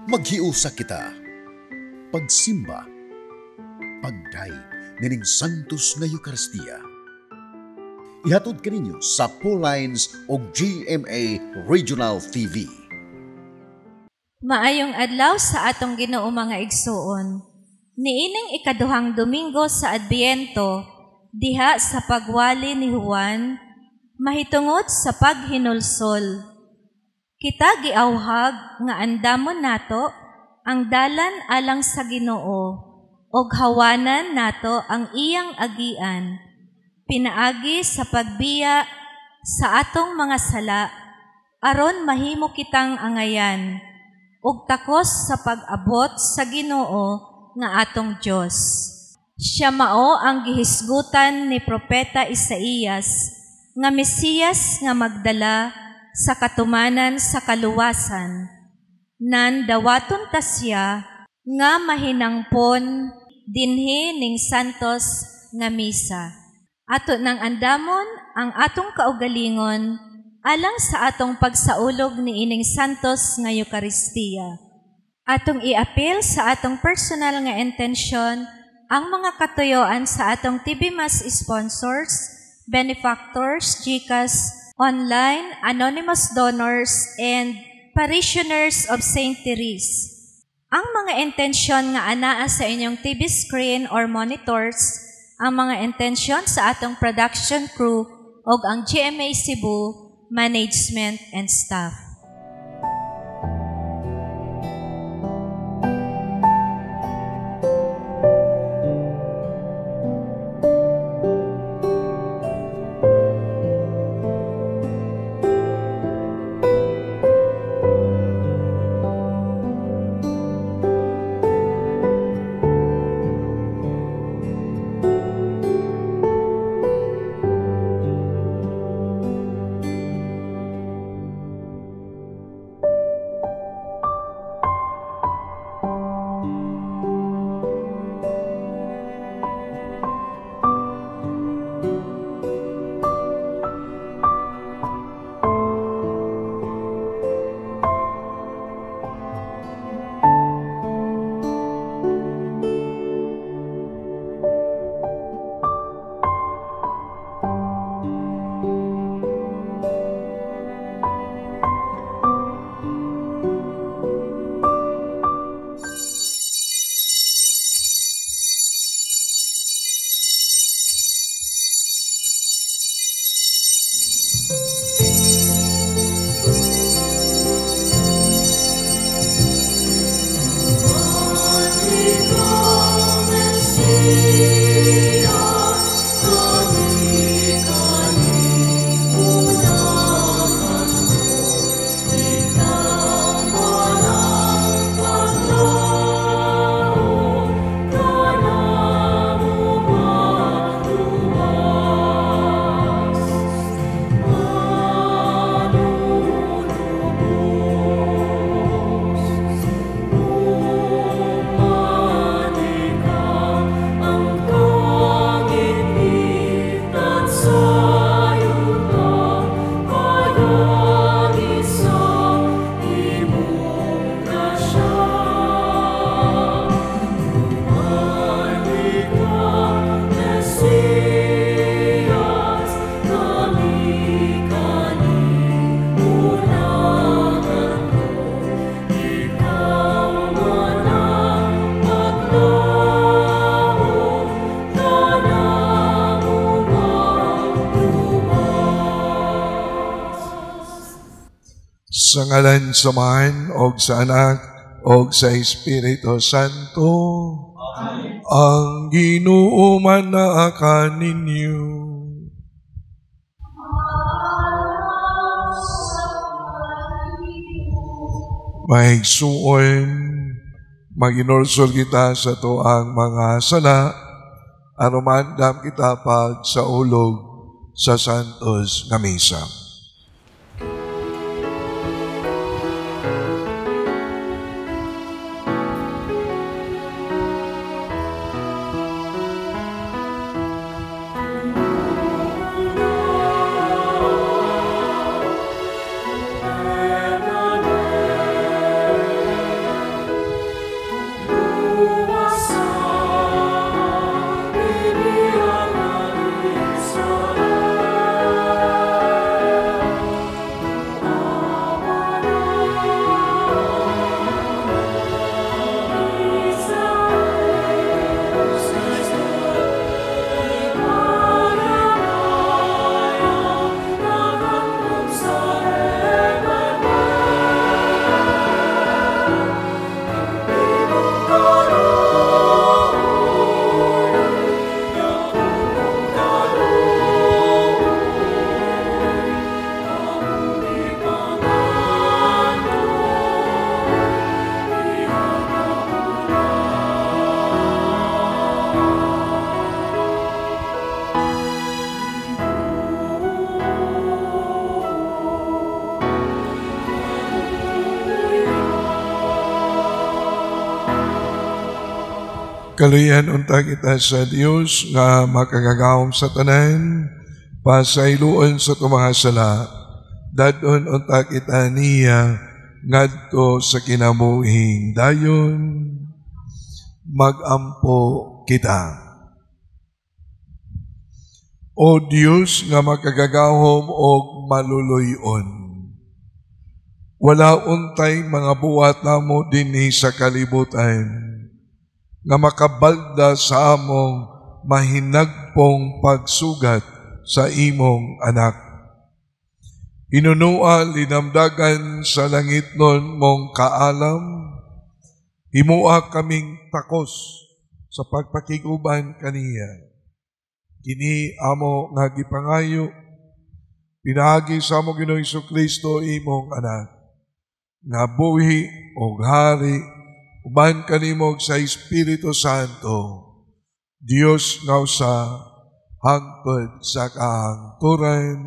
Maghiusa kita. Pagsimba. Pagdayeg nining Santos nga Eucharistia. Ihatod kaninyo sa Lines o GMA Regional TV. Maayong adlaw sa atong Ginoo, mga igsuon. Niining ikaduhang Domingo sa Adbiento, diha sa pagwali ni Juan, mahitungod sa paghinulsol, kita giawhag nga andamon nato ang dalan alang sa Ginoo ug hawanan nato ang iyang agian pinaagi sa pagbiya sa atong mga sala aron mahimo kitang angayan ug takos sa pag-abot sa Ginoo nga atong Dios. Siya mao ang gihisgutan ni Propeta Isaías nga Mesiyas nga magdala sa katumanan sa kaluwasan. Nan dawaton ta siya nga mahinangpon dinhi ning santos nga misa. Ato nang andamon ang atong kaugalingon alang sa atong pagsaulog ni ining santos nga Eukaristiya. Atong iapil sa atong personal nga intensyon ang mga katuyoan sa atong TV Mass sponsors, benefactors, GCash, online, anonymous donors, and parishioners of St. Therese. Ang mga intensyon nga anaa sa inyong TV screen or monitors, ang mga intensyon sa atong production crew ug ang GMA Cebu management and staff. Sa ngalan sa Amahan, og sa Anak, og sa Espiritu Santo. Amen. Ang Ginoo man naa kaninyo. Mahigsuon, maginulsol kita sa tuang mga sala, aron maandam kita pag sa ulog sa Santos nga Misa. Kaluyan unta kita sa Dios nga makagagahom sa tanan, pasayloon sa atong mga sala, dadon unta kita niya ngadto sa kinabuhing dayon. Magampo kita. O Dios nga makagagahom og maluluy-on, wala untay mga buhat namo dinhi sa kalibutan nga makabalda sa among mahinagpong pagsugat sa imong anak. Hinunua linamdagan sa langitnon mong kaalam, himua kaming takos sa pagpakiguban kaniya. Kini amo nga gipangayo, pinaagi sa among Ginoong Hesukristo imong anak, nga buhi og hari uban kanimo sa Espiritu Santo, Dios nga usa hangtod sa kahangturan.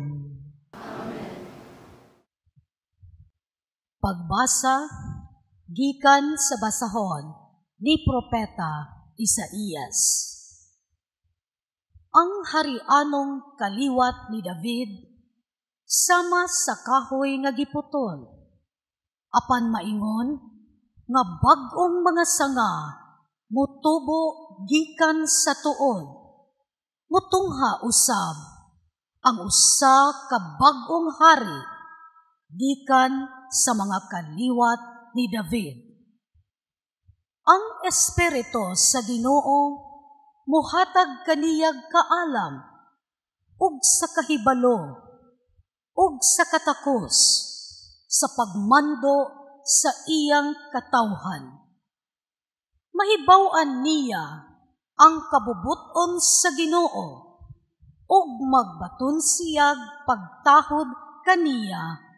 Amen. Pagbasa gikan sa basahon ni Propeta Isaías. Ang harianong kaliwat ni David sama sa kahoy nga giputol, apan maingon nga bag-ong mga sanga mutubo gikan sa tuod, mutungha usab ang usa ka bag-ong hari gikan sa mga kaliwat ni David. Ang espiritu sa Ginoo muhatag kaniyag kaalam ug sa kahibalo ug sa katakos sa pagmando sa iyang katawhan. Mahibaw-an niya ang kabubuton sa Ginoo ug magbaton siyag pagtahod kaniya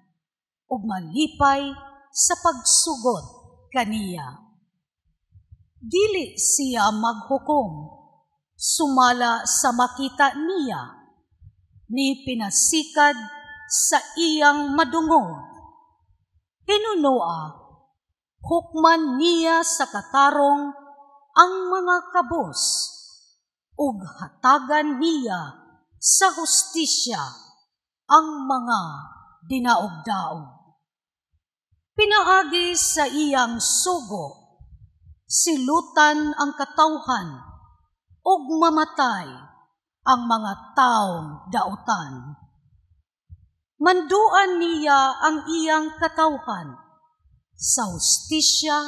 ug malipay sa pagsugot kaniya. Dili siya maghukom sumala sa makita niya, ni pinasikad sa iyang madungog. Hinunua, hukman niya sa katarong ang mga kabos, ug hatagan niya sa hustisya ang mga dinaog-daog. Pinaagi sa iyang sugo, silutan ang katawhan, ug mamatay ang mga taong dautan. Manduan niya ang iyang katawhan sa hustisya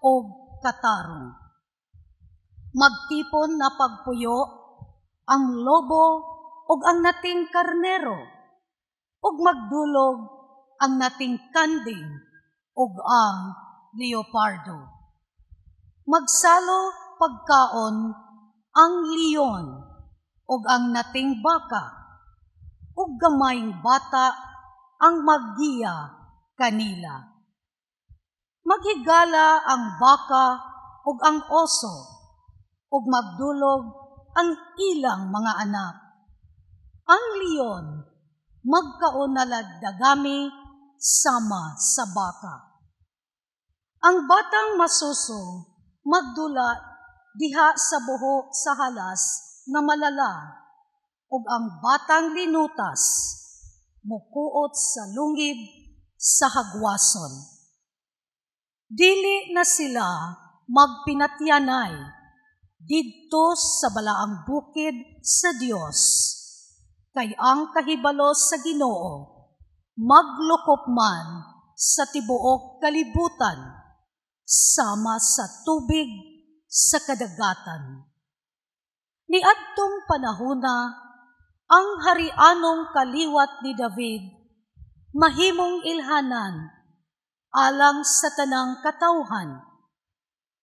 o katarong. Magtipon na pagpuyo ang lobo ug ang nating karnero, ug magdulog ang nating kanding ug ang leopardo. Magsalo pagkaon ang leon ug ang nating baka, ug gamayng bata ang maggiya kanila. Maghigala ang baka ug ang oso, ug magdulog ang ilang mga anak. Ang leon magkaon dagami sama sa baka. Ang batang masuso magdula diha sa buho sa halas nga malala, ug ang batang linutas mukuot sa lungib sa hagwason. Dili na sila magpinatyanay didto sa balaang bukid sa Dios, kay ang kahibalo sa Ginoo maglukop man sa tibuok kalibutan sama sa tubig sa kadagatan. Niadtong panahona, ang harianong kaliwat ni David mahimong ilhanan alang sa tanang katawhan.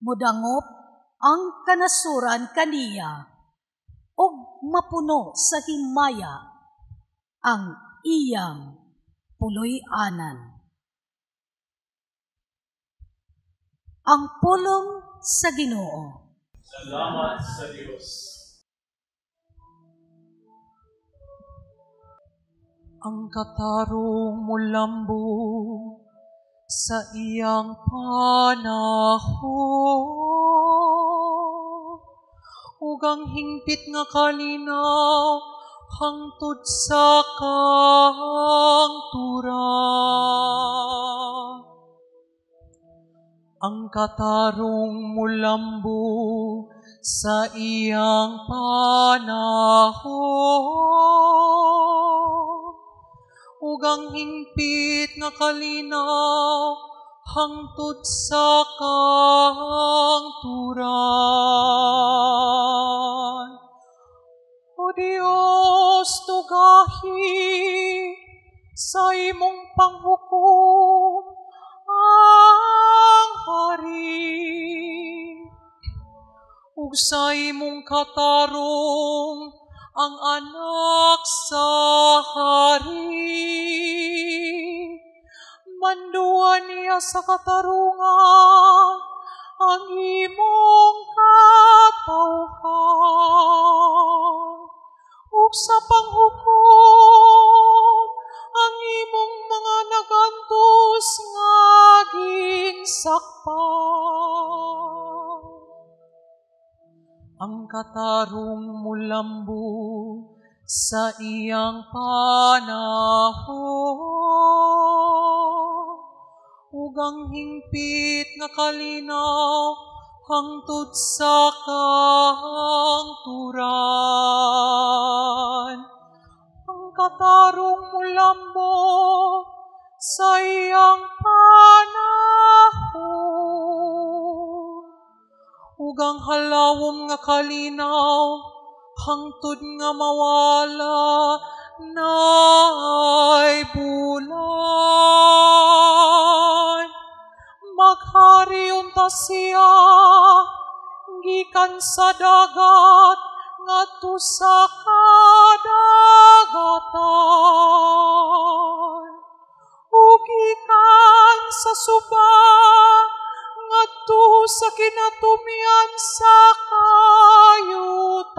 Mudangop ang kanasuran kaniya ug mapuno sa himaya ang iyang puloy-anan. Ang pulong sa Ginoo. Salamat sa Dios. Ang katarong mulambo sa iyang panahon. Ug ang hingpit nga kalinaw hangtod sa kahangturan. Ang katarong mulambo sa iyang panahon, ug ang hingpit nga kalinaw hangtod sa kahangturan. O Dios, tugahi sa imong panghukom ang hari, ug sa imong katarong ang anak sa hari. Manduan niya sa katarungan ang imong katawhan, ug sa panghukom ang imong mga nagantos nga ginsakpan. Ang katarong mulambo sa iyang panahon, ug ang hingpit nga kalinaw hangtod sa kahangturan. Ang katarong mulambo sa iyang panahon, ug ang halawom nga kalinaw hangtod nga mawala na'y bulan. Maghari unta siya gikan sa dagat ngadto sa kadagatan, ug gikan sa suba ngadto sa kinatumyan sa kayutaan.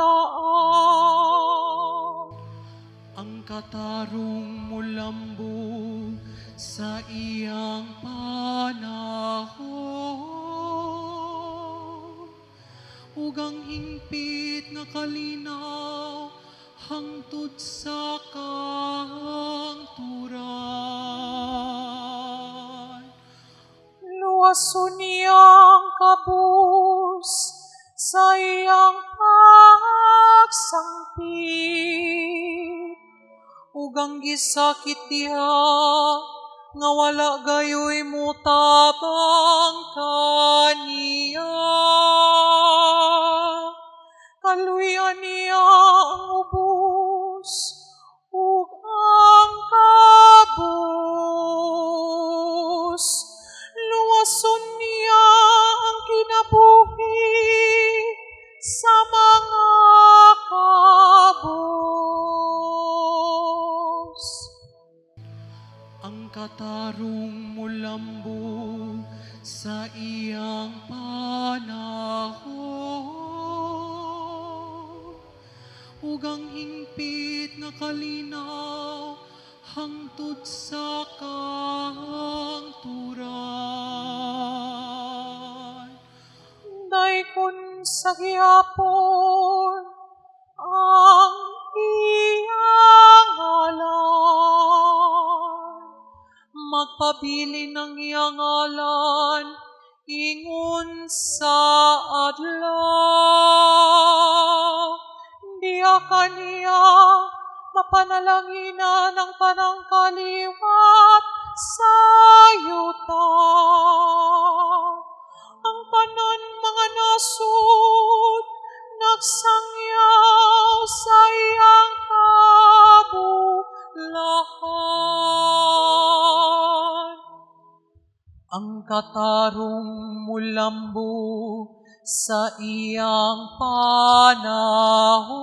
Ang katarong mulambo sa iyang panahon, ug ang hingpit nga kalinaw hangtod sa kahangturan. Luwason niya ang kabus sa iyang pagsangpit, ug ang gisakit diha nga wala gayoy motabang kaniya. Kaluyan niya ang ubos ug ang kabus. Luwason niya ang kinabuhi sa mga kabus. Ang katarong mulambo sa iyang panahon, ug ang hingpit nga kalinaw hangtod sa kahangturan. Daykon sa gihapon ang iyang ngalan, magpabilin ang iyang ngalan ingon sa adlaw. Diya kaniya mapanalanginan ang tanang kaliwat sa yuta. Ang tanan mga nasud nagsangyaw sa iyang kabulahan. Ang katarong mulambo sa iyang panahon,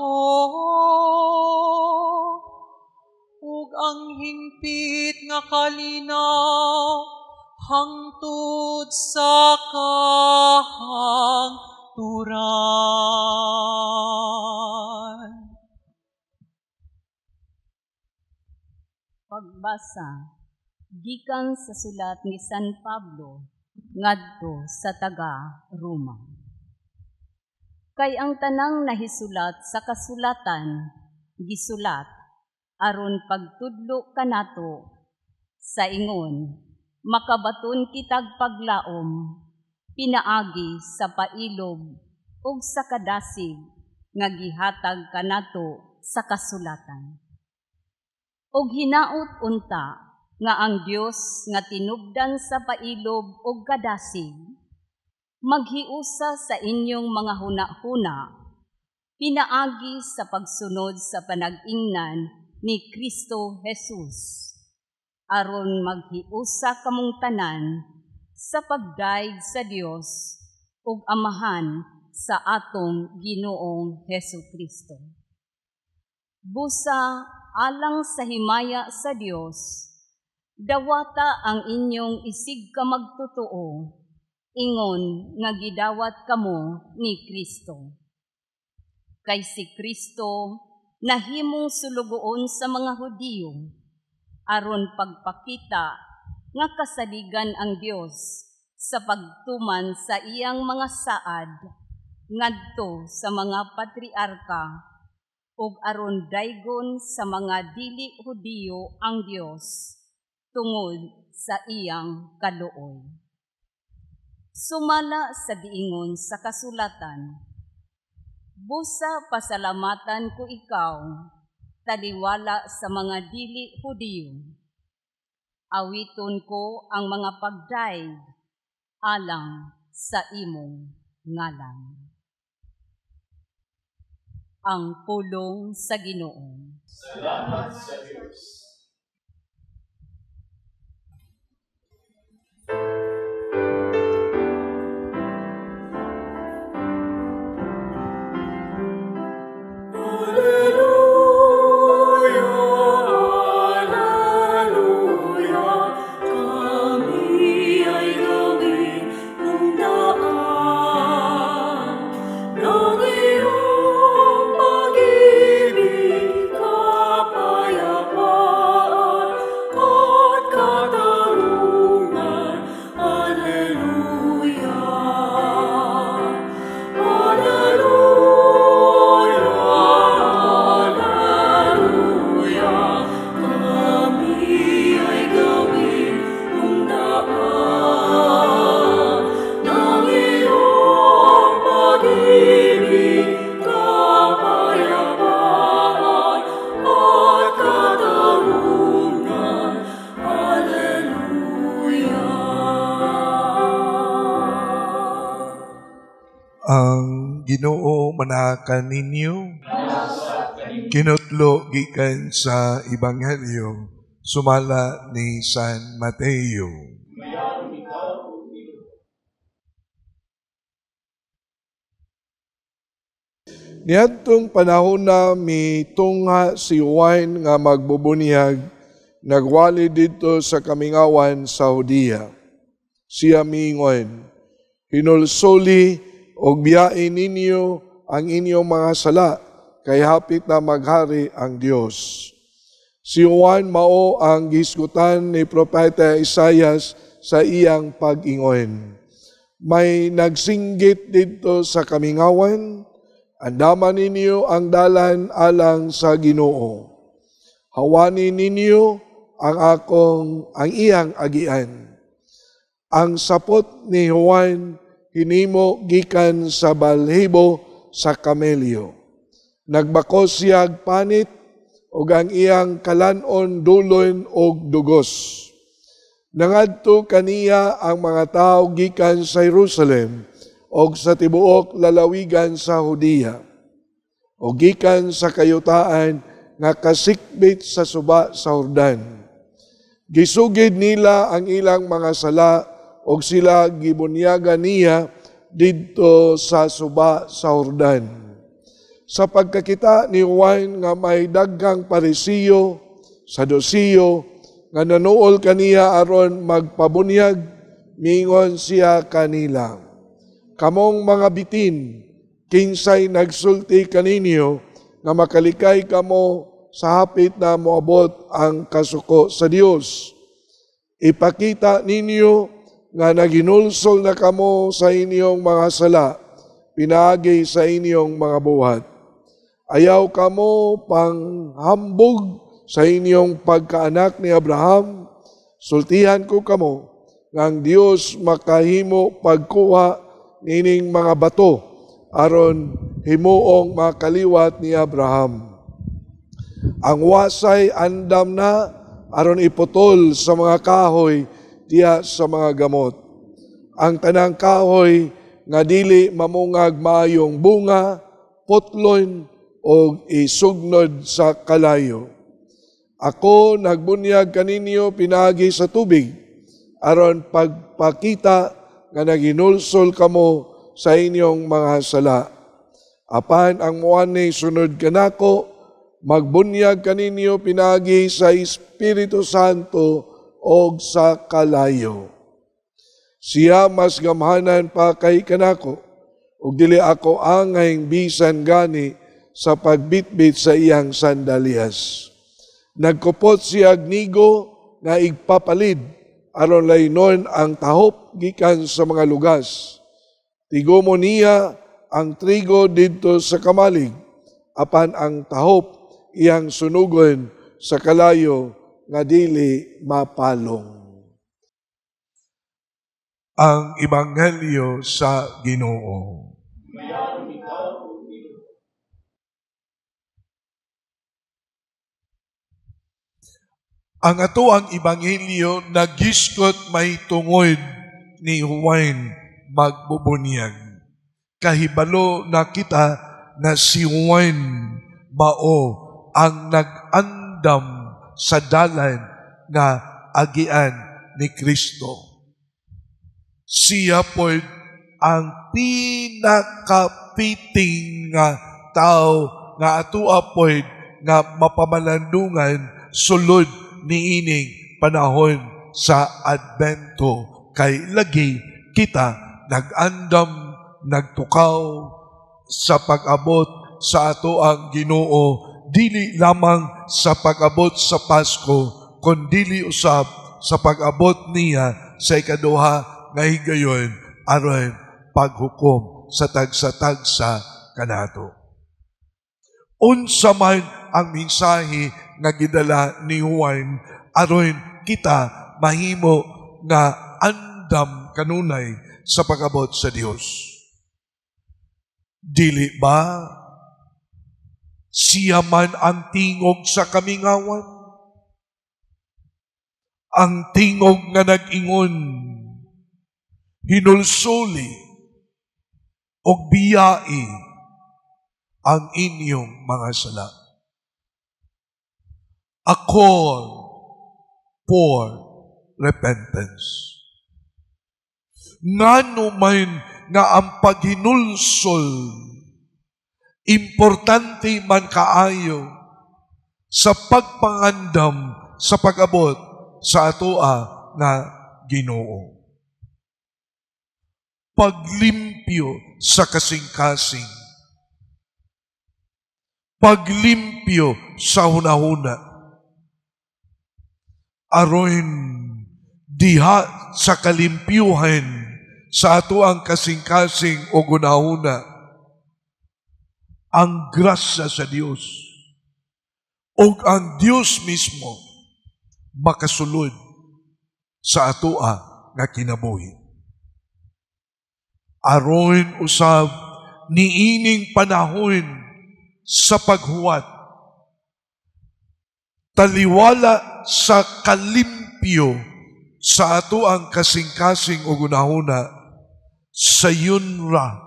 ug ang hingpit nga kalinaw hangtod sa kahangturan. Pagbasa gikan sa sulat ni San Pablo ngadto sa taga Roma. Kay ang tanang nahisulat sa kasulatan, gisulat, aron pagtudlo kanato, sa ingon, makabaton kitag paglaom, pinaagi sa pailob ug sa kadasig nga gihatag kanato sa kasulatan. Og hinaot unta nga ang Dios nga tinubdan sa pailob ug kadasig maghiusa sa inyong mga huna-huna pinaagi sa pagsunod sa panag-ingnan ni Kristo Jesus, aron maghiusa kamong tanan sa pagdayeg sa Dios ug Amahan sa atong Ginoong Hesus Kristo. Busa alang sa himaya sa Dios, dawata ang inyong isig ka magtotoo, ingon nga gidawat kamo ni Kristo. Kay si Kristo nahimong sulugoon sa mga Hudiyo, aron pagpakita nga kasaligan ang Dios sa pagtuman sa iyang mga saad ngadto sa mga patriarka, ug aron daygon sa mga dili Hudiyo ang Dios tungod sa iyang kaluoy. Sumala sa giingon sa kasulatan, busa pasalamatan ko ikaw, taliwala sa mga dili Hudiyo. Awiton ko ang mga pagdayeg alang sa imong ngalan. Ang pulong sa Ginoo. Salamat sa Dios. Ginoo manaka ninyo. Kinutlo gikan sa Ebanghelyo sumala ni San Mateo. Niadtong panahon na mitungha si Juan nga magbubunyag, nagwali didto sa kamingawan sa Judea. Siya miingon, hinulsuli og biyain ninyo ang inyong mga sala, kay hapit na maghari ang Dios. Si Juan mao ang gisgutan ni Propeta Isayas sa iyang pag-ingon. May nagsinggit didto sa kamingawan, andaman ninyo ang dalan alang sa Ginoo. Hawani ninyo ang iyang agian. Ang sapot ni Juan hinimo gikan sa balhibo sa kamelyo. Nagbakos siyag panit ug ang iyang kalan-on dulon og dugos. Nangadto kaniya ang mga tawo gikan sa Jerusalem og sa tibuok lalawigan sa Judea, o gikan sa kayutaan nga kasikbit sa suba sa Jordan. Gisugid nila ang ilang mga sala og sila gibunyagan niya didto sa suba sa Jordan. Sa pagkakita ni Juan nga may daghang Parisiyo, Sadusiyo, nga nanuol kaniya aron magpabunyag, miingon siya kanila, kamong mga bitin, kinsay nagsulti kaninyo nga makalikay kamo sa hapit na moabot ang kasuko sa Dios. Ipakita ninyo nga naginulsol na kamo sa inyong mga sala, pinaagi sa inyong mga buhat. Ayaw kamo panghambog sa inyong pagkaanak ni Abraham. Sultihan ko kamo nga ang Dios makahimo pagkuha nining mga bato aron himuong makaliwat ni Abraham. Ang wasay andam na aron iputol sa mga kahoy diha sa mga gamot. Ang tanang kahoy nga dili mamungag maayong bunga, putlon og isugnod sa kalayo. Ako nagbunyag kaninyo pinaagi sa tubig aron pagpakita nga naginulsol kamo sa inyong mga sala. Apan ang muani sunod kanako, magbunyag kaninyo pinaagi sa Espiritu Santo og sa kalayo. Siya mas gamhanan pa kay kanako, ug dili ako angay bisan gani sa pagbitbit sa iyang sandalias. Nagkupot siya agnigo nga igpapalid aron laynon ang tahop gikan sa mga lugas. Tigumo niya ang trigo didto sa kamalig, apan ang tahop iyang sunugon sa kalayo nga dili mapalong. Ang Ebanghelyo sa Ginoo. Ang ato ang Ebanghelyo nagiskot may tungod ni Juan magbubunyag. Kahibalo na kita na si Juan mao ang nag-andam sa dalan nga agian ni Kristo. Siya po ang pinakapiting nga tao nga atua po nga mapamalandungan sulod niining panahon sa Adbento. Kay lagi kita nag-andam, nagtukaw sa pag-abot sa ato ang Ginoo, dili lamang sa pag-abot sa Pasko, kundili usab sa pag-abot niya sa ikaduha nga higayon aron paghukom sa tagsa-tagsa kanato. Unsa man ang mensahe nga gidala ni Juan aron kita mahimo nga andam kanunay sa pag-abot sa Dios. Dili ba siya man ang tingog sa kamingawan? Ang tingog nga nag-ingon, hinulsuli og biyai ang inyong mga sala. A call for repentance. Ngano man nga ang paghinulsol, importante man kaayo sa pagpangandam sa pag-abot sa atoa nga Ginoo. Paglimpyo sa kasing-kasing, paglimpyo sa hunahuna, aron diha sa kalimpyuhan sa ato ang kasing-kasing o gunahuna, ang grasya sa Dios o ang Dios mismo makasulod sa atoa nga kinabuhi. Aron usab niining panahon sa paghuwat, taliwala sa kalimpyo sa ato ang kasing-kasing o gunahuna, sa yunra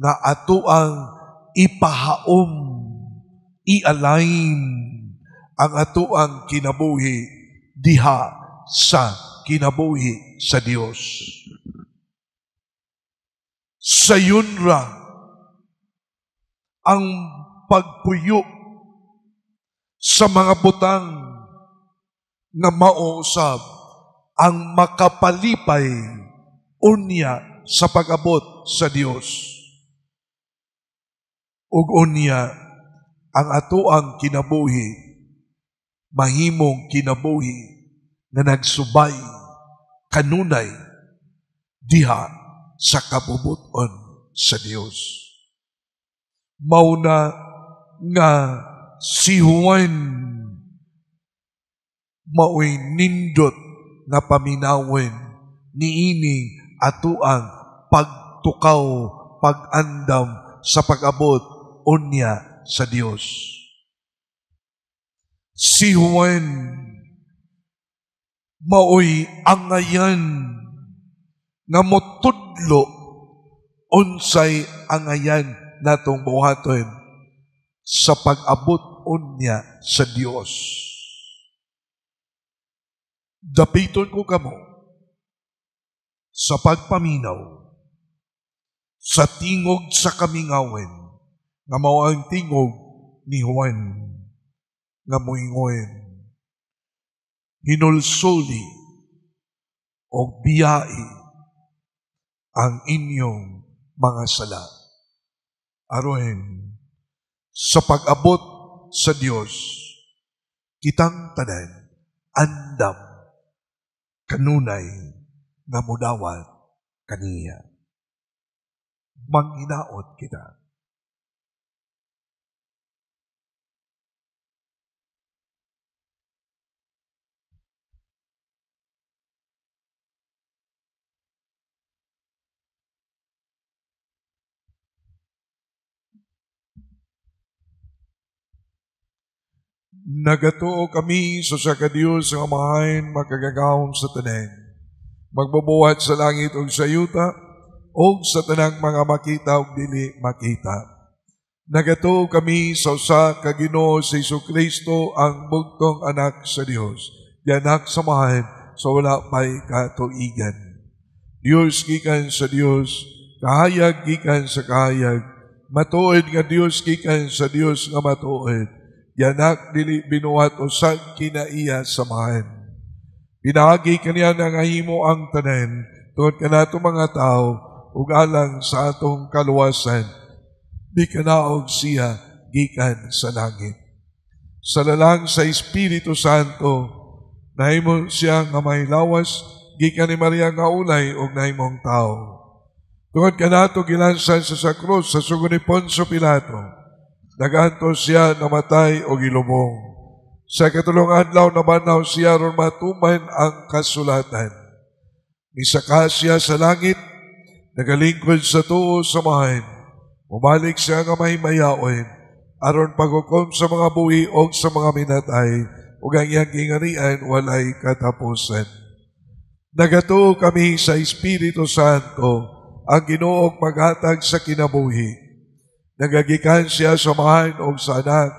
nga ato ang ipahaom, i-align ang ato ang kinabuhi diha sa kinabuhi sa Dios. Sa yunra ang pagpuyo sa mga butang nga mausab ang makapalipay unya sa pag-abot sa Dios. Ug unya ang atoang kinabuhi mahimong kinabuhi nga nagsubay kanunay diha sa kabubuton sa Dios. Mauna nga si Juan maoy nindot nga paminawon niini atuang pagtukaw, pag-andam sa pag-abot unya sa Dios. Si Juan maoy angayan nga motudlo unsay angayan natong buhaton sa pag-abot unya sa Dios. Dapiton ko kamo sa pagpaminaw sa tingog sa kamingawin nga mao ang tingog ni Juan nga moingon, hinulsuli og biyai ang inyong mga sala. Aron sa pag-abot sa Dios, kitang tanan andam kanunay nga modawat kaniya. Manghinaot kita. Nagatuo kami sa sa Diyos ang Amahan makagagahom sa tanan, magbubuhat sa langit ug sa yuta, ug sa tanang mga makita ug dili makita. Nagatuo kami sa usa ka Ginoo si Jesucristo ang bugtong anak sa Dios, gianak sa Amahan sa wala may katuigan. Dios gikan sa Dios, kahayag gikan sa kahayag, matuod nga Dios gikan sa Dios nga matuod. Yanak dili binuhat o sa kinaiya samahan. Pinaagi kaniya nga himo ang tanan tungod kanato mga tao ug alang sa atong kaluwasan. Bikanaog siya gikan sa langit. Sa lalang sa Espiritu Santo, nahimo siya nga may lawas gikan ni Maria nga ulay ug nahimong tao. Tungod kanato gilansan sa krus sa sugo ni Poncio Pilato. Naganto siya namatay o gilubong. Sa katulong adlaw nabanaw siya aron matuman ang kasulatan. Misaka siya sa langit, nagalingkod sa tuo sa mahan. Mubalik siya nga mahimayaon, aron paghukom sa mga buhi o sa mga minatay, ug ang iyang gingarian walay katapusan. Nagatuo kami sa Espiritu Santo, ang Ginoong maghatag sa kinabuhi. Nagagikan siya sa mahan o sa anak,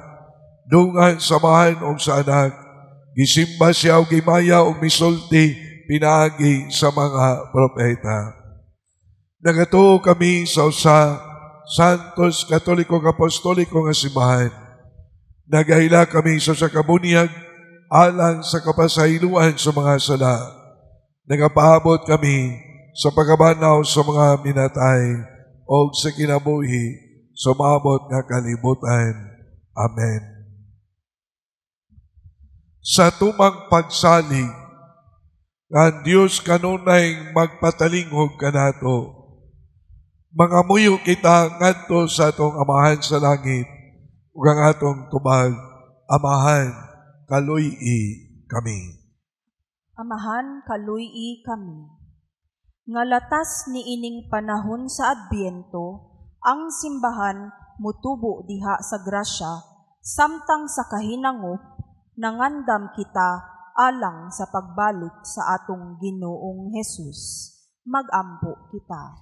dungan sa mahan o sa anak, gisimba siya o gimaya o misulti, pinaagi sa mga propeta. Nagatuo kami sa usa Santos Katoliko Apostoliko nga simbahan. Nagaila kami sa kabunyag alang sa kapasayloan sa mga sala. Nagapaabot kami sa pagkabanaw sa mga minatay o sa kinabuhi sumabot nga kalibutan. Amen. Sa tumang pagsalig, ang Diyos kanunay magpatalinghog kanato. Mangamuyo kita ngadto sa atong Amahan sa langit ug ang atong tubag, Amahan, kaluy-i kami. Amahan, kaluy-i kami. Nga latas niining panahon sa Adbyento, ang simbahan mutubo diha sa grasya, samtang sa kahinangop, nangandam kita alang sa pagbalik sa atong Ginoong Hesus. Magampo kita.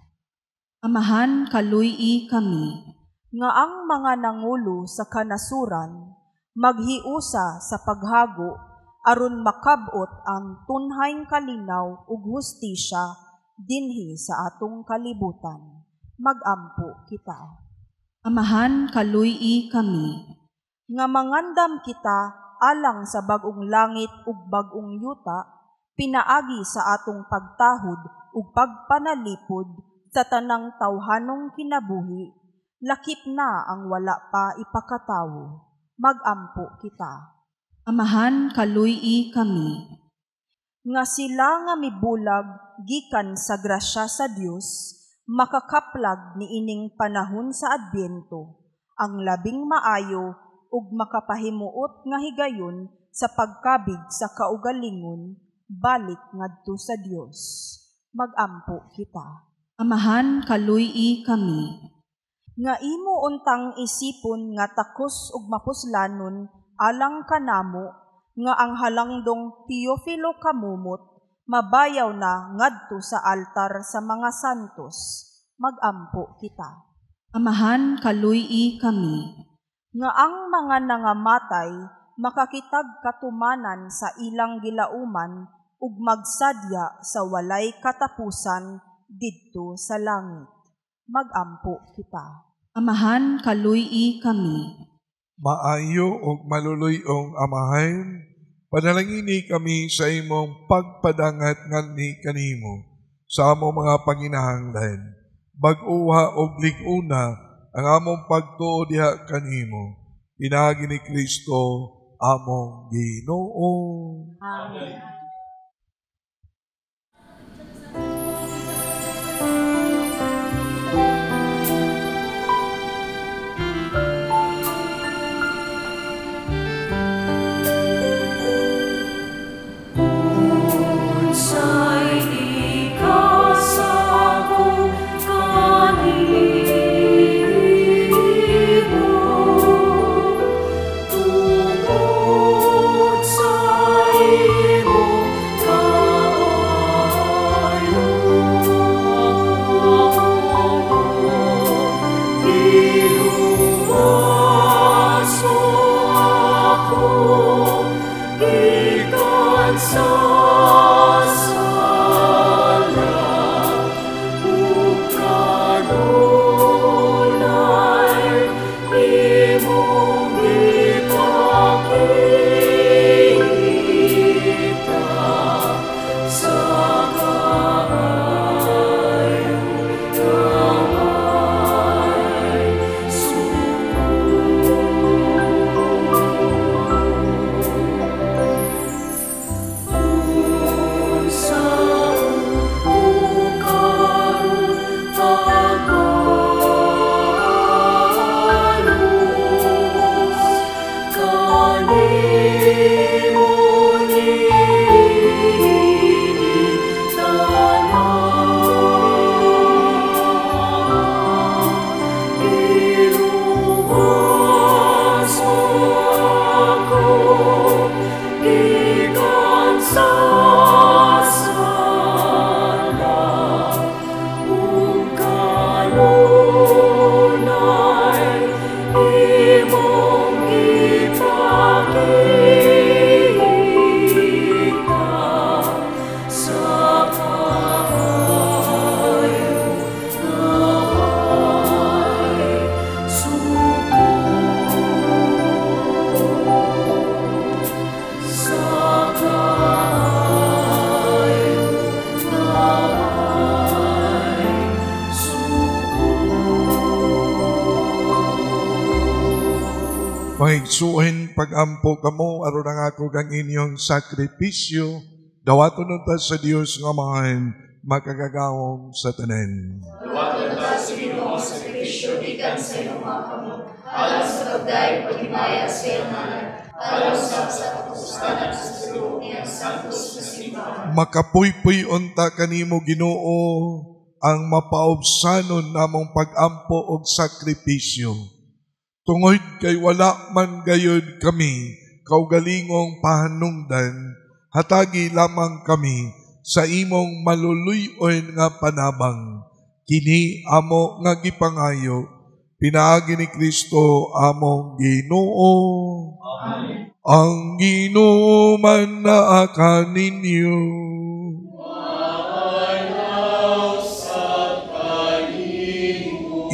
Amahan, kaluy-i kami. Nga ang mga nangulo sa kanasuran, maghiusa sa paghago, aron makabot ang tunhaing kalinaw ug hustisya dinhi sa atong kalibutan. Magampo kita. Amahan, kaluy-i kami. Nga mangandam kita alang sa bag-ong langit ug bag-ong yuta, pinaagi sa atong pagtahod ug pagpanalipod sa tanang tawhanong kinabuhi, lakip na ang wala pa ipakatawo. Magampo kita. Amahan, kaluy-i kami. Nga sila nga mibulag gikan sa grasya sa Dios, makakaplag niining panahon sa Adbyento, Ang labing maayo ug makapahimuot nga higayon sa pagkabig sa kaugalingon, balik ngadto sa Dios. Magampo kita. Amahan, kaluy-i kami. Nga imo untang isipon nga takos ug mapuslanon alang kanamo nga ang halangdong Teofilo kamumot mabayaw na ngadto sa altar sa mga santos. Magampo kita. Amahan, kaluy-i kami. Nga ang mga nangamatay makakitag katumanan sa ilang gilauman ug magsadya sa walay katapusan didto sa langit. Magampo kita. Amahan, kaluy-i kami. Maayo ug maluluy-ong Amahan, panalangini kami sa imong pagpadangat nganni kanimo sa among mga panginahanglan. Bag-uha og lig-una ang among pagtuo diha kanimo. Pinaagi ni Kristo among Ginoo. Amen. Mahigsuhin pagampo kamo aron ang ako kang inyong sakripisyo dawaton unta sa Dios nga Amahan makagagahom sa tanan. Dawaton unta sa Ginoo ang sakripisyo gikan sa imong mga kamot, alang sa pagdayeg paghimaya sa iyang ngalan, alang sa kapustanan sa tibuok niyang santos nga simbahan. Makapuypuy unta kanimo Ginoo ang mapaubsanon namong pagampo og sakripisyo. Tungod kay wala man gayod kami kaugalingong pahanungdan, hatagi lamang kami sa imong maluluy-on nga panabang. Kini amo nga gipangayo, pinaagi ni Kristo among Ginoo. Amen. Ang Ginoo man naa kaninyo.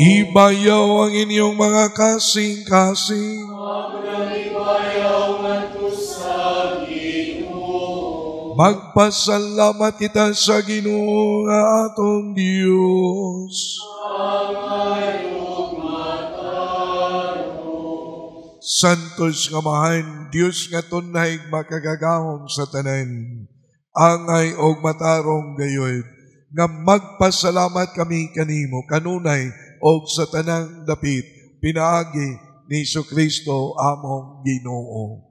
Ibayaw ang inyong mga kasing-kasing. Magpasalamat kita sa Ginoo nga atong Dios. Santos nga Amahan, Dios nga tunay makagagahom sa tanan, angay og matarong gayod, nga magpasalamat kami kanimo kanunay og sa tanang dapit pinaagi ni Jesucristo among Ginoo.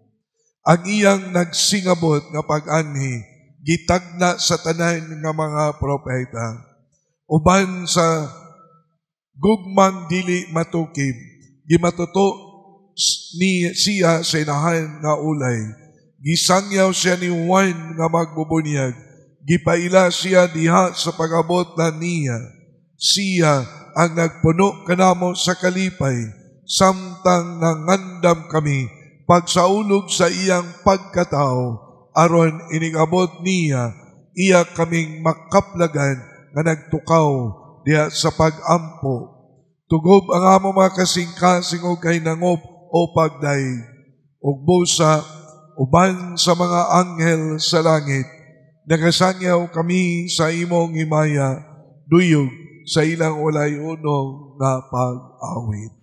Ang iyang nagsingabot nga pag-anhi gitagna sa tanan nga mga propeta. Uban sa gugmang dili matukib, gimatuto ni siya sa inahan nga ulay. Gisangyaw siya ni Juan nga magbubunyag, gipaila siya diha sa pag-abot na niya. Siya ang nagpuno kanamo sa kalipay, samtang nangandam kami pagsaulog sa iyang pagkatao, aron inigabot niya, iya kaming makaplagan nga nagtukaw diha sa pag-ampo. Tugob ang amo mga kasing-kasing o kay nangop o pagdaig, ug busa uban sa mga anghel sa langit, nagasangyaw kami sa imong himaya, duyog sa ilang walay unong nga pag-awit.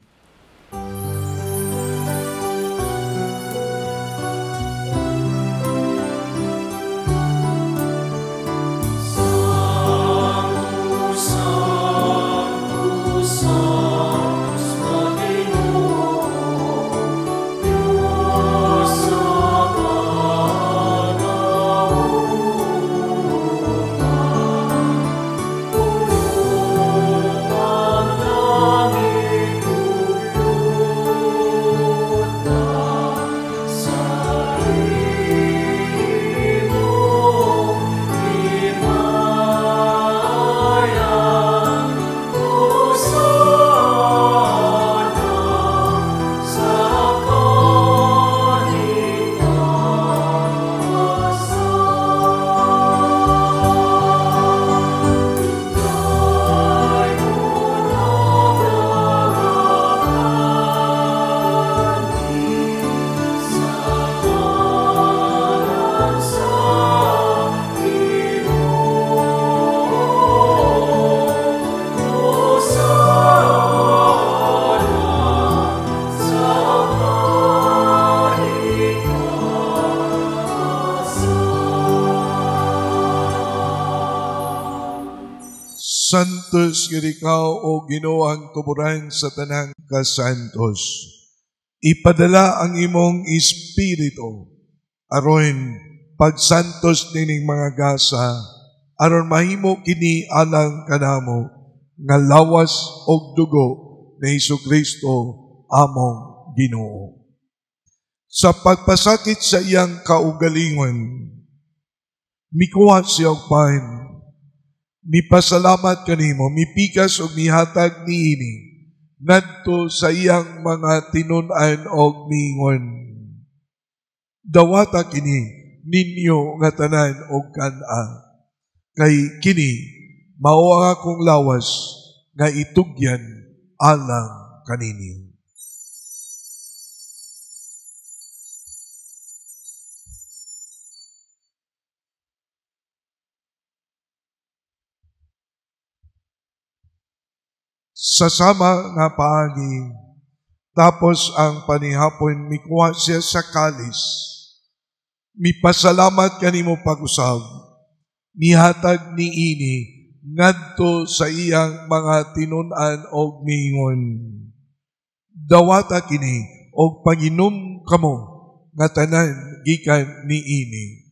Santos gid ikaw o Ginoo ang tuburan sa tanang kasantos. Ipadala ang imong espiritu aron pagsantos nining mga gasa, aron mahimo kini alang kanamo nga lawas og dugo ni Hesukristo among Ginoo. Sa pagpasakit sa iyang kaugalingon, mikuha siya og pan, mipasalamat kanimo, mipikas og mihatag niini ngadto sa iyang mga tinun-an og miingon, dawata kini ninyo nga tanan og kan-a, kay kini mao ang akong lawas nga itugyan alang kaninyo. Sa sama nga paagi, tapos ang panihapon, mikuha siya sa kalis. Mipasalamat kanimo pag-usab, mihatag niini ngadto sa iyang mga tinun-an og miingon, dawata kini og panginom kamo nga tanan gikan niini,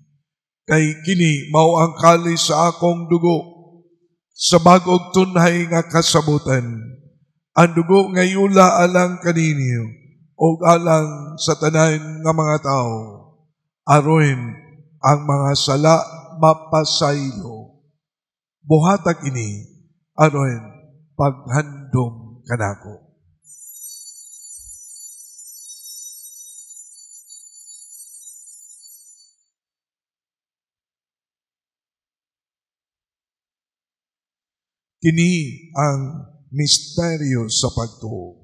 kay kini mao ang kalis sa akong dugo sa bag-ong tunhay nga kasabutan. Ang dugo nga yula alang kaninyo og alang sa tanan nga mga tawo, aron ang mga sala mapasaylo. Buhata kini aron paghandom kanako. Kini ang misteryo sa pagtuo.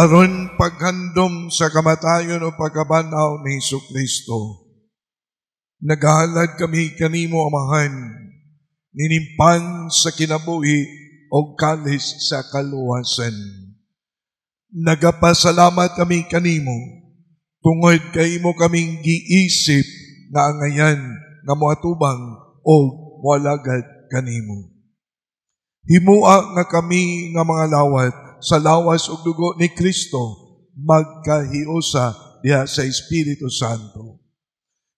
Aron paghandom sa kamatayon o pagkabanaw ni Jesucristo, Naghalad kami kanimo, Amahan, ninimpan sa kinabuhi o kalis sa kaluwasan. Nagapasalamat kami kanimo, tungod kay imo kaming giisip nga angayan nga moatubang o moalagad kanimo. Himua nga kami nga mga lawat sa lawas ug dugo ni Kristo magkahiusa diha sa Espiritu Santo.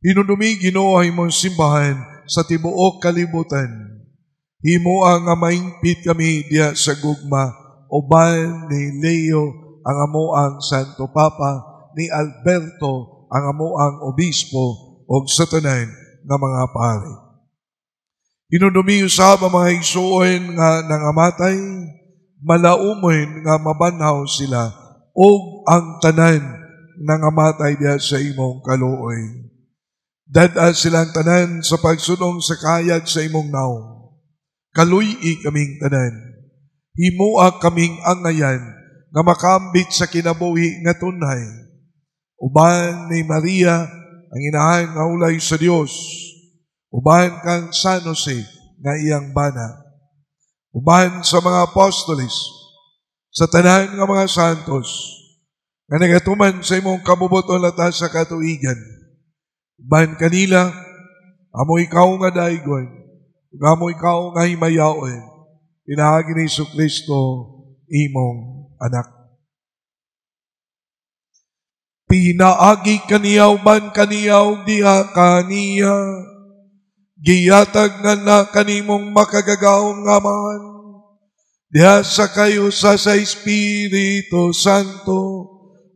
Hinumdumi Ginoo ang imong simbahan sa tibuok kalibutan. Himua nga maingpit kami diha sa gugma uban ni Leo ang amoang Santo Papa, ni Alberto ang amoang Obispo ug sa tanan nga mga pari. Hinumdumi usab ang mga igsuon nga nangamatay, malaumon nga mabanhaw sila ug ang tanan nangamatay diha sa imong kaluoy. Dad-a silang tanan sa pagsunong sa kayag sa imong naong. Kaluy-i kaming tanan. Himua kaming angayan nga makambit sa kinabuhi nga tunhay. Uban ni Maria ang inahan nga ulay sa Dios. Uban kang San Jose nga iyang bana. Uban sa mga apostoles, sa tanan nga mga santos, nga nagatuman sa imong kabubuton latas sa katuigan. Uban kanila, amo ikaw nga daigon, ug amo ikaw nga himayaon, pinaagi ni Jesucristo, imong anak. Pinaagi kaniya uban kaniya ug diha kaniya, giyatag nga na kanimong makagagahom nga Amahan, diha sa kayo sa Espiritu Santo,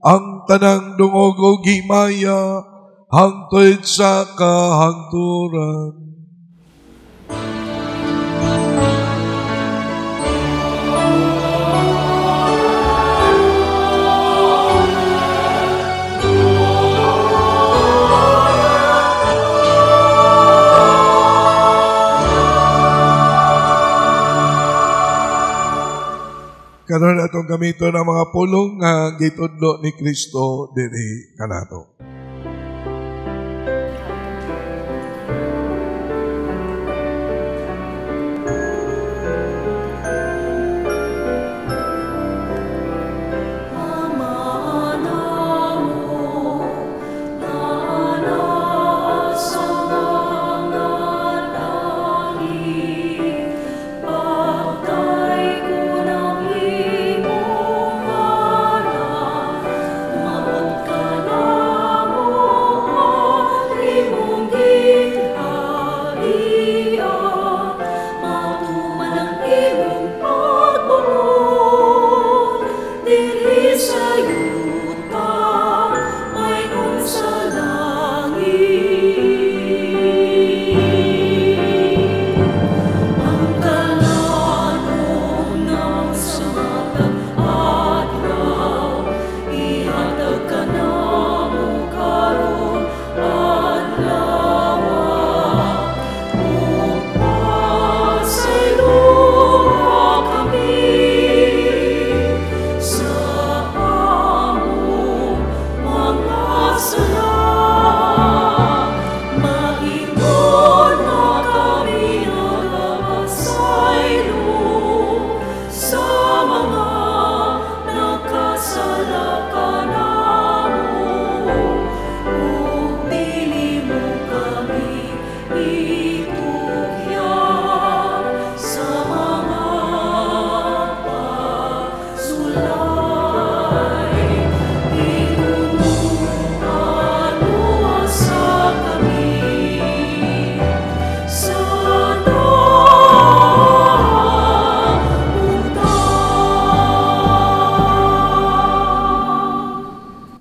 ang tanang dungog ug himaya, hangtod sa kahangturan. Karon atong gamiton ang mga pulong nga gitudlo ni Kristo diri kanato.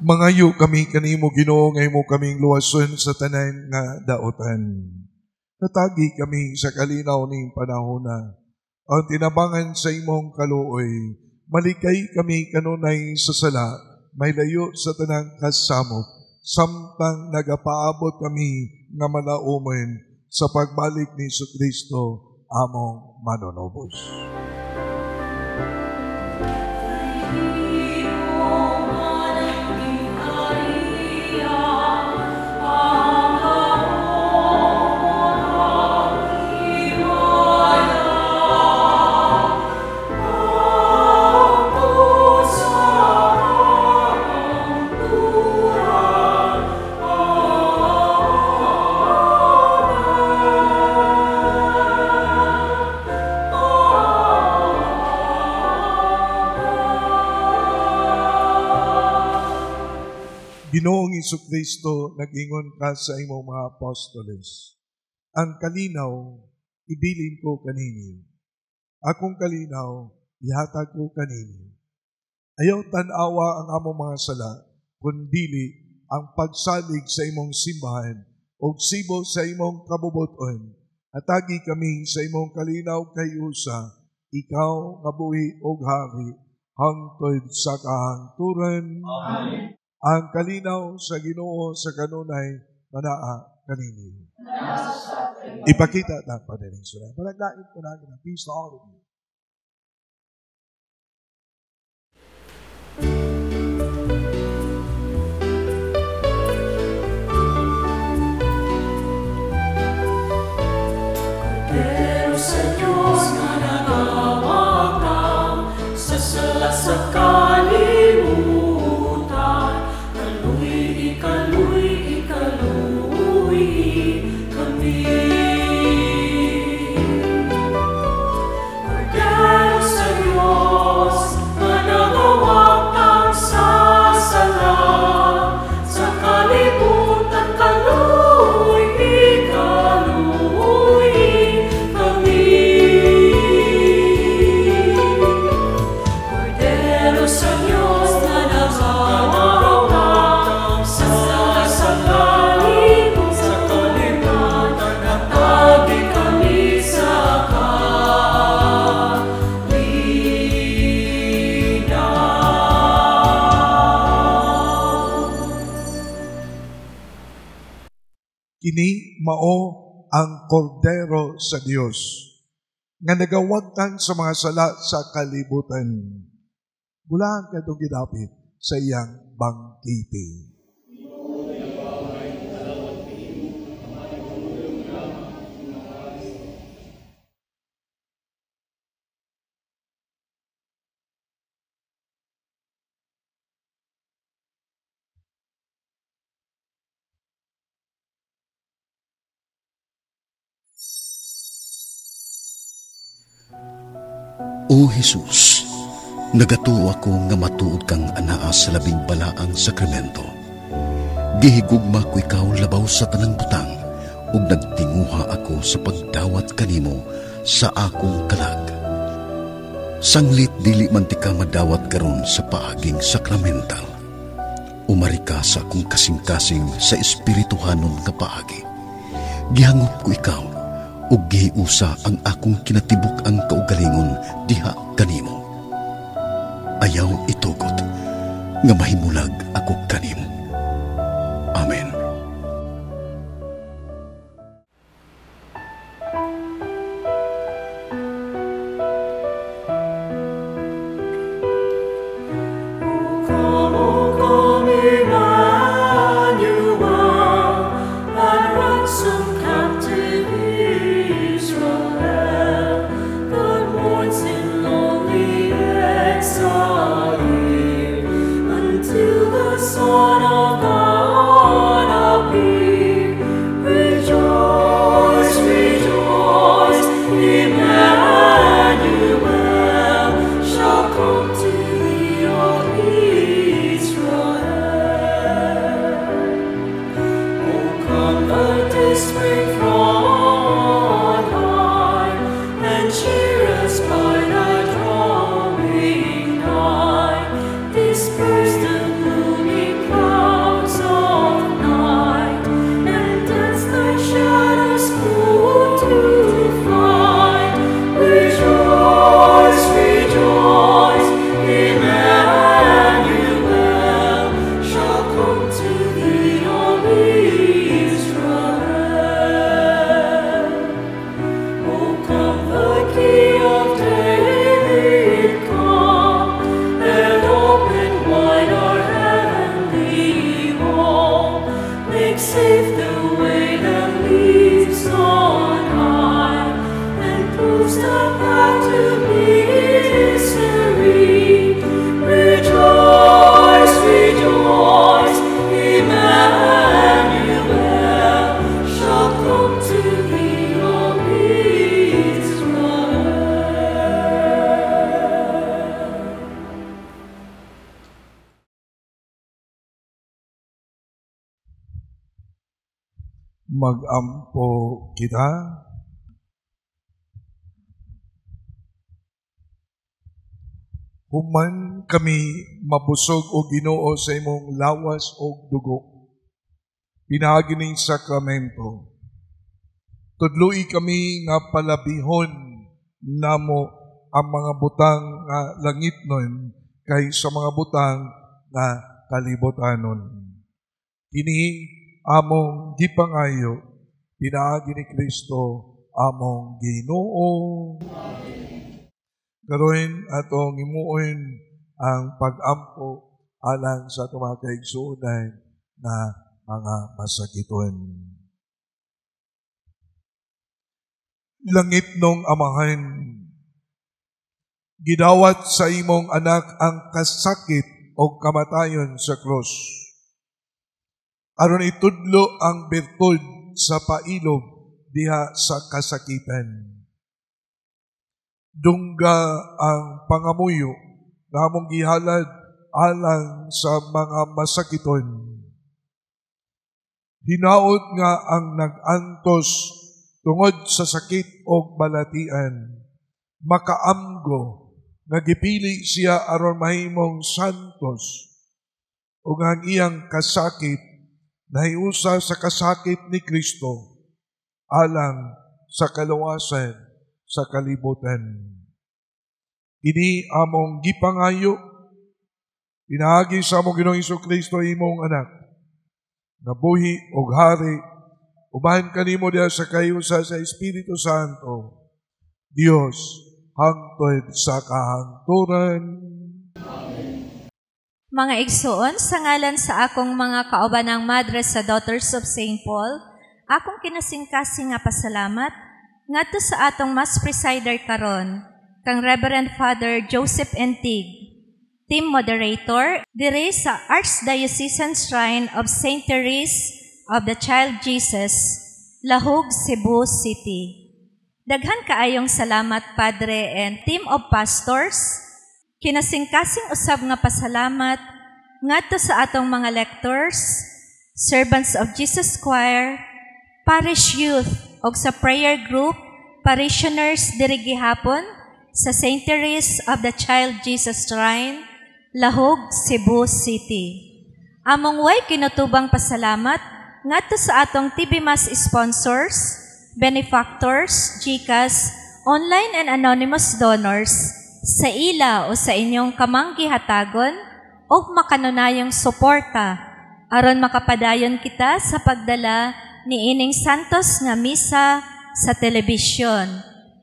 Mangayo kami kanimo Ginoo nga imo kaming luwason sa tanan nga daotan. Natagi kami sa kalinaw ning panahona. Ang tinabangan sa imong kaluoy, malikay kami kanunay sa sala, may layo sa tanang kasamok, samtang nagapaabot kami nga malaumen sa pagbalik ni Jesucristo among manunubos. Ginoong Hesukristo, nag-ingon ka sa imong mga apostoles, ang kalinaw ibilin ko kaninyo. Akong kalinaw ihatag ko kaninyo. Ayaw tan-awa ang among mga sala, kundili ang pagsalig sa imong simbahan ug sibo sa imong kabubuton. Hatagi kami sa imong kalinaw kay usa, ikaw nga buhi ug hari hangtod sa kahangturan. Amen. Ang kalinaw sa Ginoo sa kanunay manaa kaninyo. Ipakita ta panining sura. Palaglain ko na peace to all of you. Kordero sa Diyos nga nagawagtang sa sala sa kalibutan, kaluy, kaluy, kaluy kami. Kordero sa Diyos nga nagawagtang sa sala sa kalibutan, kaluy, kaluy kami. Kordero sa Diyos na nagawagtang sa sala sa kalibutan, hatagi kami sa kalinaw. Kini mao ang kordero sa Dios nga nagawagtang sa mga sala sa kalibutan. Bulaan kadtong gidapit sa iyang bangkiti. O Jesus, nagatuo ako nga matuod kang anaa sa labing balaang sakramento. Gihigugma ko ikaw labaw sa tanang butang, ug nagtinguha ako sa pagdawat kanimo sa akong kalag. Sanglit dili man ti ka madawat karon sa paaging sakramental. Umari ka sa akong kasing-kasing sa espirituhanon nga paagi. Gihangop ko ikaw, ug gihiusa ang akong kinatibuk-ang kaugalingon diha kanimo. Ayaw itugot nga mahimulag ako kanimo. Amen. Come, come, Emmanuel, and ransom captive Israel, that mourns in lonely exile here, until the Son of God appear. Rejoice, rejoice, Emmanuel shall come to thee, O Israel. O come, the day-spring from on high, and cheer us by thy drawing nigh. Disperse the gloomy clouds of night, and dance thy shadows put to flight. Rejoice, rejoice, Emmanuel shall come to thee, O Israel. O come, the King of David, come, and open wide our heavenly home. Make safe the way that leads on high, and proves the path to be serene. Rejoice, rejoice, Emmanuel shall come to thee, O Israel. Magampo kita. Human kami mabusog o Ginoo sa imong lawas o dugo, pinaagi ning sakramento. Tudloi kami nga palabihon namo ang mga butang nga langitnon kaysa mga butang nga kalibutanon. Kini among gipangayo pinaagi ni Kristo among Ginoo. Karon atong himuon ang pag-ampo alang sa atong mga kaigsuonan na mga masakiton. Langit nung Amahan, gidawat sa imong anak ang kasakit o kamatayon sa krus. Aron itudlo ang birtud sa pailob diha sa kasakitan. Dungga ang pangamuyo na among gihalad alang sa mga masakiton. Hinaot nga ang nag-antos tungod sa sakit o balatian, makaamgo nga gipili siya aron mahimong santos ug ang iyang kasakit nahiusa sa kasakit ni Kristo alang sa kaluwasan sa kalibutan. Ini among gipangayo pinaagi sa among Ginoong Hesukristo imong anak, nabuhi og hari uban kanimo diha sa kayusa sa Espiritu Santo, Dios hangtod sa kahangturan. Amen. Mga igsoon, sa ngalan sa akong mga kaubanang madre sa Daughters of St. Paul, akong kinasingkasing nga pasalamat ngadto sa atong Mass Presider karon, kang Reverend Father Joseph Entig, Team Moderator, dire sa Archdiocesan Shrine of St. Therese of the Child Jesus, Lahug, Cebu City. Daghan kaayong salamat, Padre and team of pastors. Kinasingkasing usab nga pasalamat ngadto sa atong mga lectors, Servants of Jesus Choir, Parish Youth og sa prayer group, parishioners diri gihapon sa St. Therese of the Child Jesus Shrine, Lahug, Cebu City. Among way kinutubang pasalamat ngadto sa atong TV Mass sponsors, benefactors, GCash, online and anonymous donors sa ila o sa inyong kamanggihatagon o makanunayong suporta aron makapadayon kita sa pagdala ni ining santos nga misa sa telebisyon.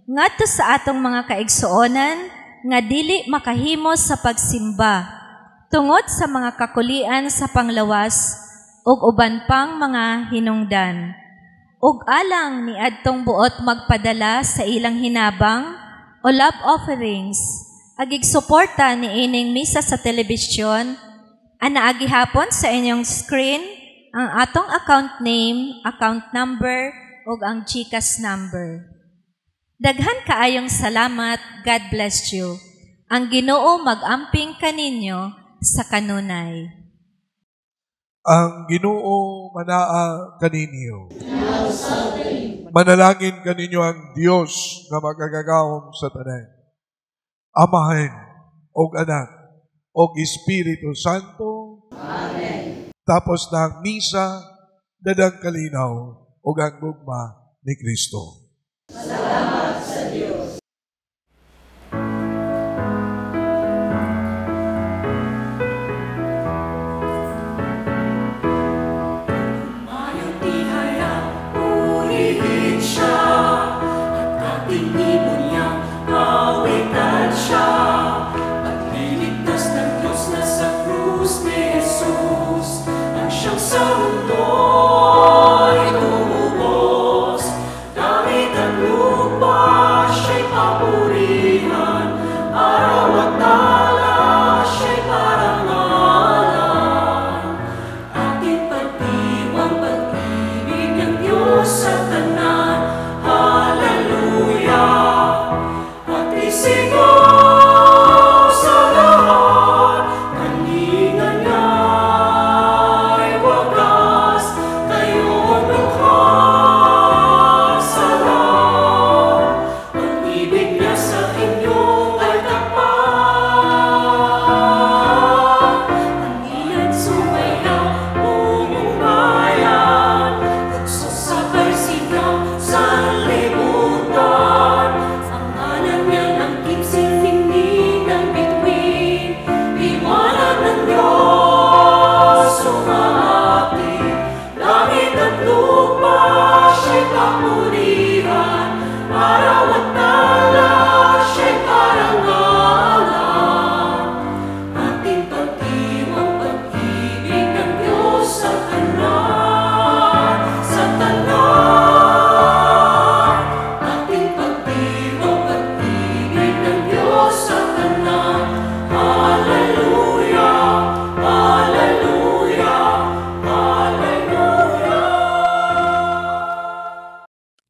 Ngadto sa atong mga kaigsuonan nga dili makahimo sa pagsimba tungod sa mga kakulian sa panglawas ug uban pang mga hinungdan. Ug alang ni adtong buot magpadala sa ilang hinabang o love offerings, agig suporta ni ining misa sa telebisyon, anaagi hapon sa inyong screen ang atong account name, account number, ug ang GCash number. Daghan kaayong salamat. God bless you. Ang Ginoo mag-amping kaninyo sa kanunay. Ang Ginoo manaa kaninyo. Manalangin kaninyo ang Dios nga makagagahom sa tanan. Amahan og Anak og Espiritu Santo. Amen. Tapos na ang misa, dadang kalinaw og ang gugma ni Kristo. Salamat sa Dios.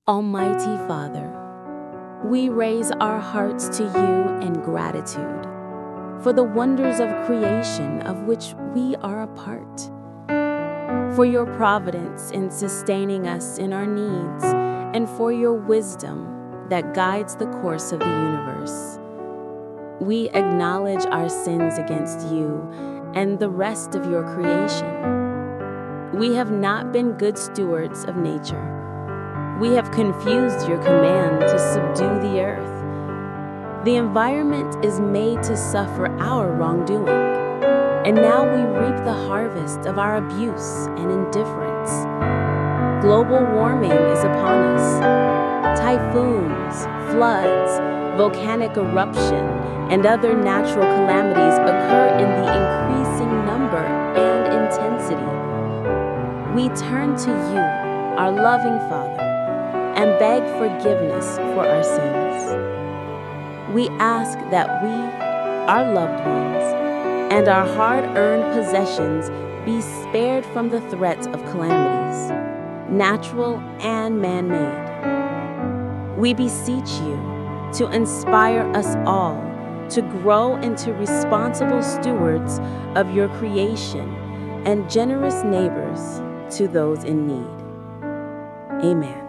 Almighty Father, we raise our hearts to you in gratitude for the wonders of creation of which we are a part, for your providence in sustaining us in our needs, and for your wisdom that guides the course of the universe. We acknowledge our sins against you and the rest of your creation. We have not been good stewards of nature. We have confused your command to subdue the earth. The environment is made to suffer our wrongdoing, and now we reap the harvest of our abuse and indifference. Global warming is upon us. Typhoons, floods, volcanic eruption, and other natural calamities occur in the increasing number and intensity. We turn to you, our loving Father, and beg forgiveness for our sins. We ask that we, our loved ones, and our hard-earned possessions be spared from the threats of calamities, natural and man-made. We beseech you to inspire us all to grow into responsible stewards of your creation and generous neighbors to those in need. Amen.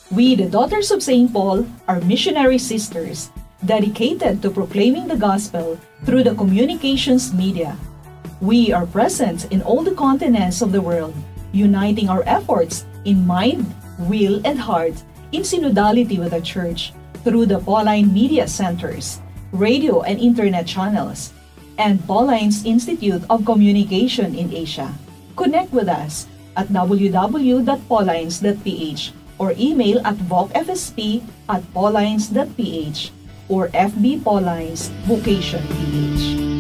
We, the Daughters of St. Paul, are missionary sisters dedicated to proclaiming the gospel through the communications media. We are present in all the continents of the world, uniting our efforts in mind, will, and heart in synodality with the Church through the Pauline Media Centers, radio and internet channels, and Paulines Institute of Communication in Asia. Connect with us at www.paulines.ph or email at vocfsp@paulines.ph or FB Paulines Vocation PH.